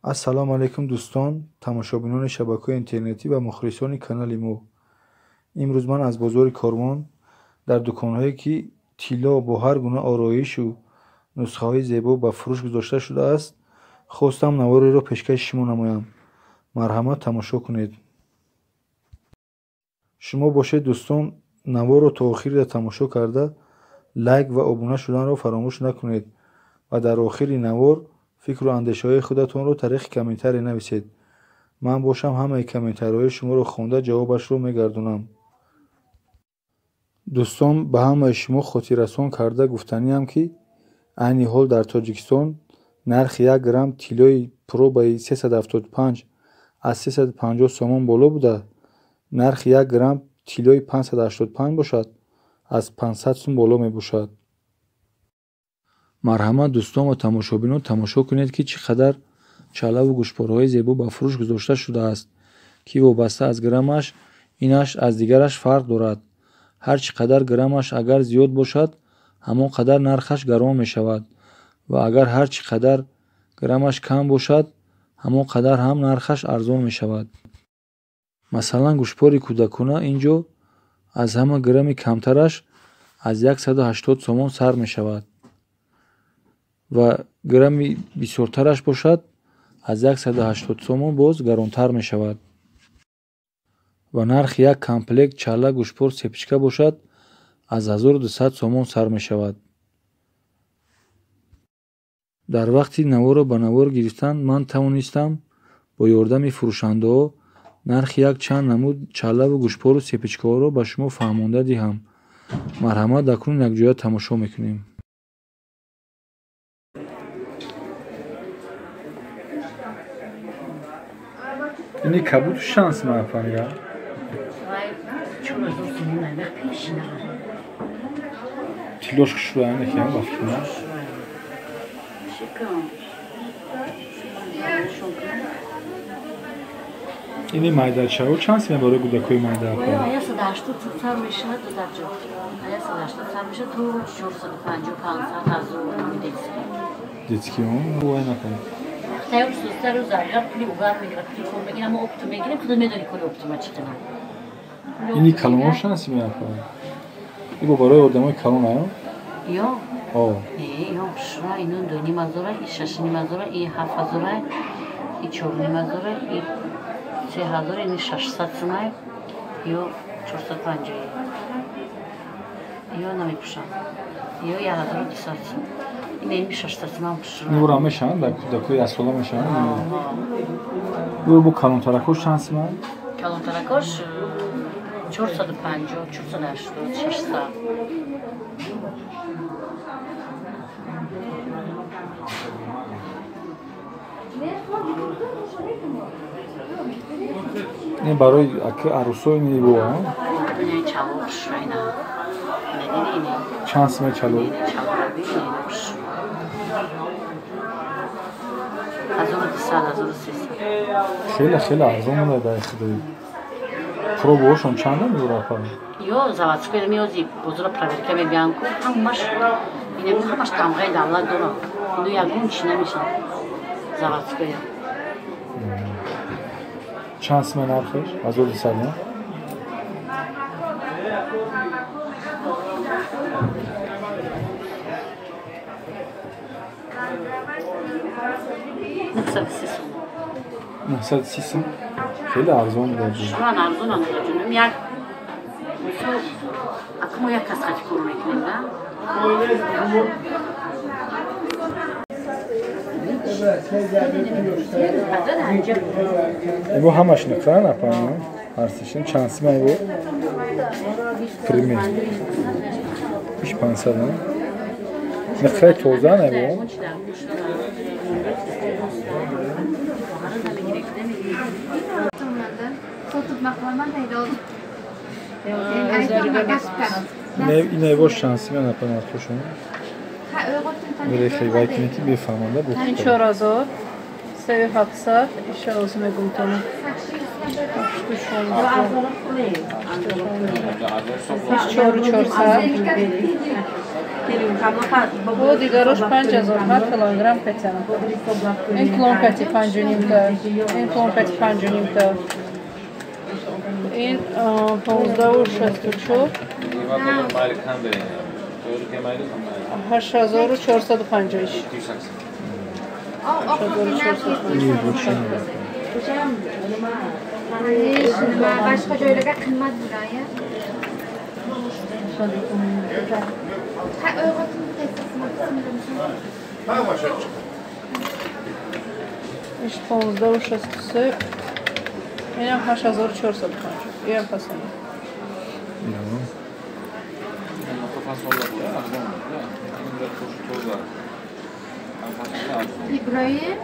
Ассалому алайкум дӯстон, тамошобинони шабакаҳои интернетӣ ва мухлисони канали мо. Имрӯз ман аз бозори Корвон дар дуконҳое ки тилло бо ҳар гуна ороишу нусхаҳои зебо ба фурӯш гузошта шудааст, хостам навореро пешкаши шумо намоям. Марҳамат, тамошо кунед. Шумо бошед дӯстон, наворро то охирида тамошо карда, лайк ва обуна шуданро фаромӯш накунед ва дар охири навор фикру андешаҳои худатонро тариқи комментария нависед. Ман бошам ҳамаи комментариҳои шуморо хонда ҷавобашро мегардонам. Дӯстон, ба ҳамаи шумо хотиррасон карда гуфтаниам, ки айни ҳол дар Тоҷикистон нархи як грамм тиллои пробаи 375 аз 350 сомон боло буда, нархи як грамм тиллои 585 бошад, аз 500 сум боло мебошад. Марҳамат, дӯстон ва тамошобинон, тамошо кунед, ки чӣ қадар чалаву гӯшпораҳои зебо ба фурӯш гузошта шудааст, ки вобаста аз граммаш инаш аз дигараш фарқ дорад. Ҳар чӣ қадар граммаш агар зиёд бошад, ҳамон қадар нархаш гарон мешавад ва агар ҳар чӣ қадар граммаш кам бошад, ҳамон қадар ҳам нархаш арзон мешавад. Масалан, гӯшпори кӯдакона ин ҷо аз ҳама грамми камтараш аз 180 сомон сар мешавад ва грамми бисёртараш бошад, аз 180 сомон боз гаронтар мешавад. Ва нархи як комплект чала гӯшпор сепичка бошад, аз 1200 сомон сар мешавад. Дар вақти наворро ба навор гирифтан ман тавонистам бо ёрдами фурӯшандаҳо нархи як чанд намуд чалаву гӯшпору сепичкаҳоро ба шумо фаҳмонда диҳам. Марҳамат, акнун якҷоя тамошо мекунем. Ини кабуту шанс мафаҳмида? Тиллош хушрӯя некиам ба фикр. Ини майдачаҳо чанд сима барои кӯдакҳои майда? 180 сар мешавад, додарҷон. 180 сар мешавад то 450, 500, 1000 детский. Детский он вай накун. Тайёр сустару заргар пули угар мегирад, пули кор мегирад, мо опту мегирем, худо медони кори оптума чӣ қадар. Ини калонҳо чанд сима апа? Ибо барои одамои калон аю? Ё? О. Не, ё шура ино 2,5 ҳазора, и 6,5 ҳазора, и 7 ҳазора, и 4,5 ҳазора, и 3 ҳазор, ини 600 сумай, ё 450. Ё намепӯшам. Ё 1200 сум. Ин 600 сумам пӯшам. Нура мешаванд, дар кӯдакҳои яксола мешаванд. Ё бо калонтаракош чанд сима? Калонтаракош 450, 480, 600. Ин барои арӯсои небо, а? Чанд сима чало? Хеле хеле арзон буда дар худои. Пробаҳошон чанда меёра апа? Ё заводской меози бозора проверка мебиям ку ҳамаш инами ҳамаш тамғаи давлат дорад. Ино ягон чи намешавад заводской. Чанд сима нархеш? 1200 на? 930 сум. 930 сум? Хеле арзон буда. Шуран арзонам ҷонам. Як мисол ака мо як кас хати кор мекунем, да? Ибо ҳамаш нуқран апа? Ҳарсишин чанд сима ибо? Пример. Иш 500 на? Нуқраи тоза на ибо? Ина ибо чанд сима напа нархошон? Рехи вай кунед ки бефаҳманда бо. 4000 3700 иша оз мегумтона. 816. 4400. Бо дигарош 5000 ҳар килограмм петана. Ин клонкати 5,5 та, ин клонкати 5,5 та. Ин 1564. 8450. Başka joylarga qimmat bo'ladi. Иш 1563. Инам 8450. Инам пасана. İbrahim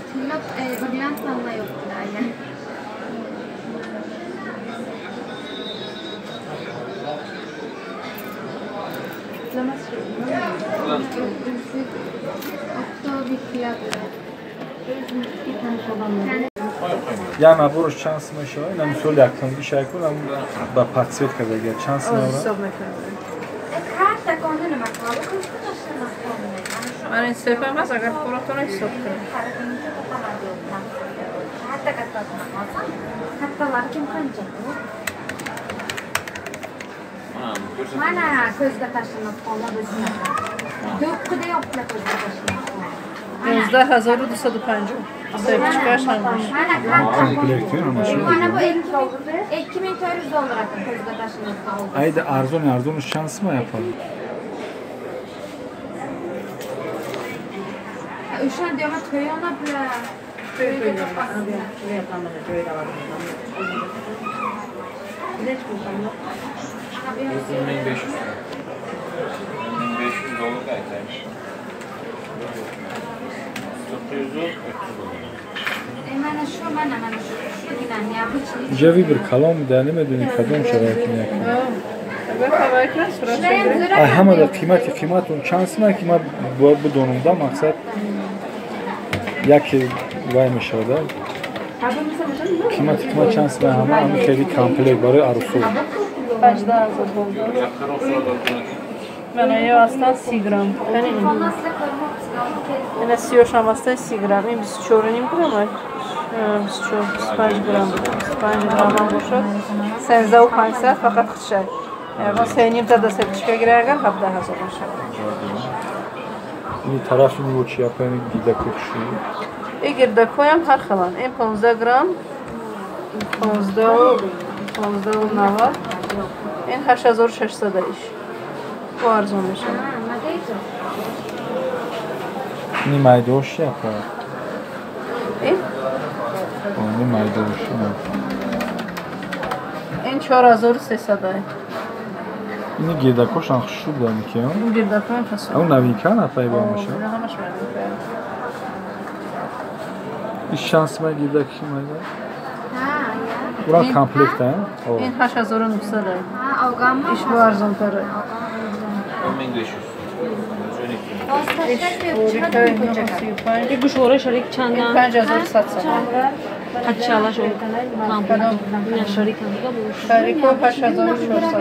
Tilla brilliant tanlayaptilar. Я наборш чанд сум мешавад? Ина мисол яккамги шайкун ба подсветка дагар чанд сум мешавад? Ман ин сепам аст, агар хӯрокатонро ҳисоб кунем. Mana ko'zga tashlanayotganlar o'zini. Do'qqida yopdilar ko'zga tashlanayotgan. 19250. Sepchikash hammash. Mana bu 2400 dollar ekan ko'zga tashlanayotgan. Ayda arzon arzon чанд сум yapadi? O'shan deyman to'yona bilan. $1500. $1500 dollar aytaymi? 900 300 dollar. Mana shu, mana shu. Инҷа вибр калом буда, намедонӣ кадом шароит мекунад. Ҳамада қимати қиматон чанд сум ки ман бояд бидонам да мақсад яке вай мешавад. Қимати қимат чанд сум ҳама ҳамин хеле комплект барои арӯсо. 18000 доллар. Мана ё астан 30 грамм. Ина сиёшам астан 30 грамм. Ин 24,5 грамм. 24, 25 грамм. 25 грамм ҳам бошад. 13500 фақат худшай. Ягон 3,5 та да сеточка гира агар 17000 мешавад. Ин тарафи ниво чи апа ин гирдакҳо шу? Ин гирдакҳоям ҳар хеланд. Ин 15 грамм, 15,90. Ин 8600 иш. Бо арзон мешавад. Ин майдош чи апа? Ин? Ин майдош. Ин 4300 ай. Ин гирдакҳошам хушрӯ буданд ки? Ин гирдакҳоям фасол. Он новинка апа ба мешавад? Ҳамаш новинка. Иш чанд сум гирдаки майда? Ура комплект а? Ин 8900 ай. Иш бо арзонтар ай. 1500. Ин гӯшвораи шарик чандан? 5100 сом. Қачалаш ин шарик Шарико 8400.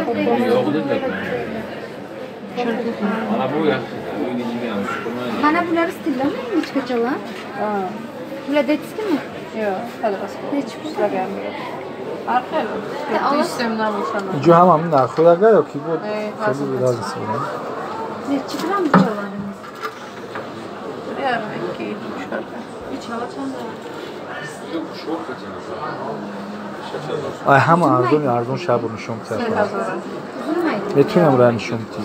Mana bular stillami nechkachalar? Bular detskimi? Yo'q, подростковый. Nechi pul? Har xil. 700 so'mdan boshlanadi. Инҷо ҳама ҳамин нархҳо агар ё ки бо хеле разница дорад? Nechi gramm chalarimiz? Yarim, ikki, uch Chala chanda? Ай ҳама арзони арзон шабо нишон 3000. Метавонам ра нишон бидӣ?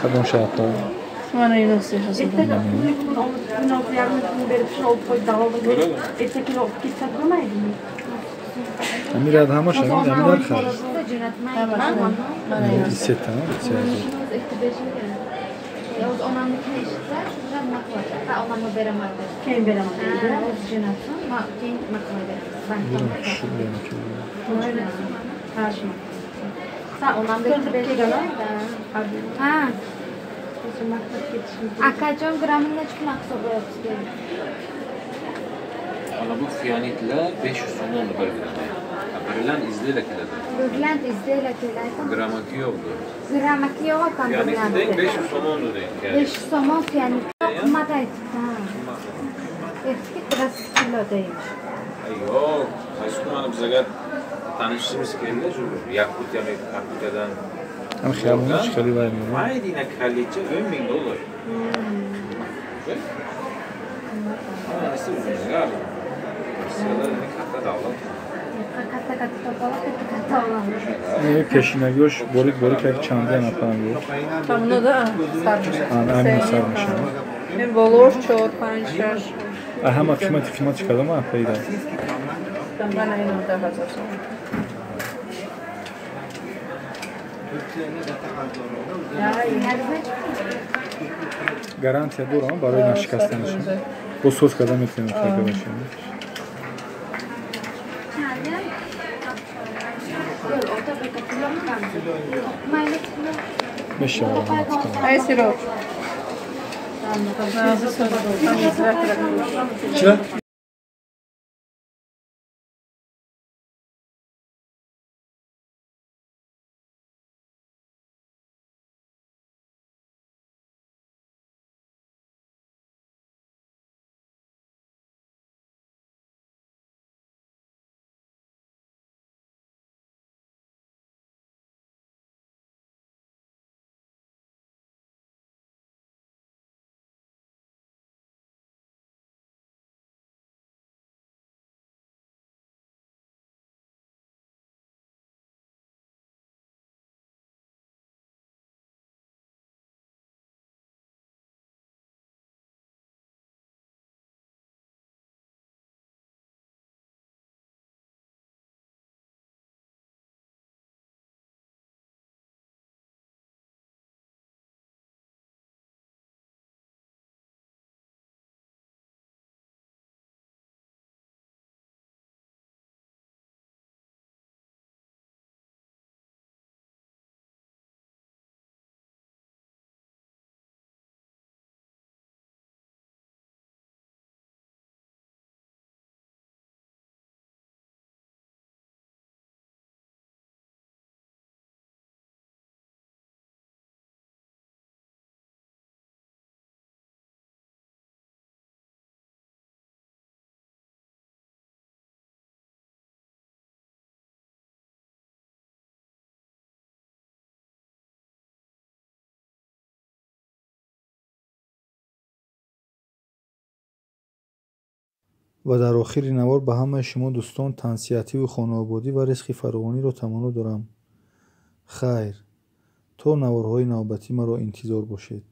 Кадом шаб? Mana ino 3000. Амир ҳамаш ҳамин нарх аст. Сета, 3000. O'zi onamnikini eshitsa, shu bilan nima qiladi? Ha, onamga beraman deb. Keyin beraman deydi. O'zi jo'natsin, men keyin nima qilib beramiz. Shu bilan. Ha. Akajon grammini necha pul hisoblayapsiz? Mana bu fiyanitlar 500 so'mdan bir gram. Brilliant izleyla keladi. Brilliant izleyla keladi. Grammaki yo'qdir. Grammaki yo'q ekan. Fiyanit 500 so'mon dedi. 500 so'mon fiyanit. Qimmat aytibdi. Eski biraz kiloda emish. Yo'q, qaysi mana bizga tanishimiz keldi shu Yakutiya, Yakutiyadan. Ham xiyobonda chiqarib bermayman. Maydina kolyecha $10,000. Katta-katta topolib, katta-katta olamiz. Пешинагиёш борик борик як чанди напаам буд. Тамонода сар мешавад. Ҳамин сар мешавад. Ин болош 4, 5, 6. Ҳама қимати қимати кадом апаида? Мана ин 19000 сом. Гарантия дорам барои нашикастанаш. Бо соз карда метавонем карда бошем. Мешавад. Ай сироп. Ча? Ва дар охири навор ба ҳамаи шумо дӯстон тансиҳативу хонаободӣ ва ризқи фаровониро таманно дорам. Хайр, то наворҳои навбатӣ маро интизор бошед.